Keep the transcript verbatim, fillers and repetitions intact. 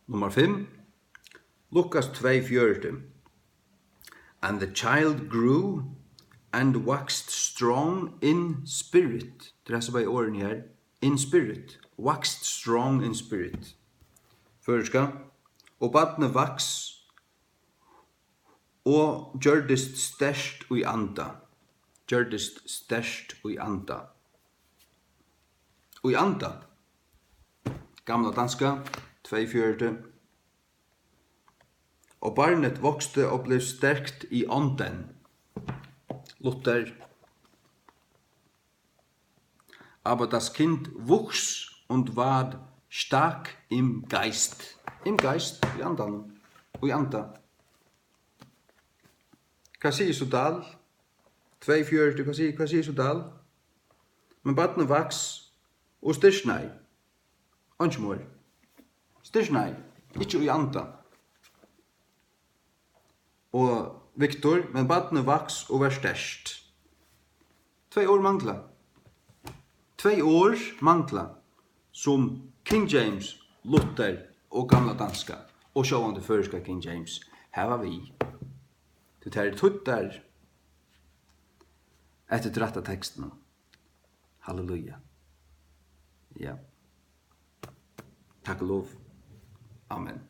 Nummar fimm, Lukas tvey fjøruti. "And the child grew and waxed strong in spirit." Tað er hasi bæði orðini her. "In spirit, waxed strong in spirit." Føroyska. "Og barnið vaks og gjørdist sterkt í anda." Gjørdist sterkt í anda. Í anda. Gamla danska, tvey fjøruti. "Og barnet vokste og blev stærkt i ånden." Luther. "Aber das Kind wuchs und ward stark im Geist." Im Geist, í andanum. Í anda. Hvat sigur so Dahl? Tvey fjøruti, hvat sigur, hvat sigur so Dahl? "Men barnið vaks og styrknaði." Einki meir. Styrknaði, ikki í anda. Og Viktor, "Men barnið vaks og var sterkt." Tvey orð mangla. Tvey orð mangla, sum King James, Luther og gamla danska, og sjálvandi føroyska King James, hava við. Tí tær eru týddar eftir rætta tekstinum. Halleluja. Ja. Takk og lov. Amen.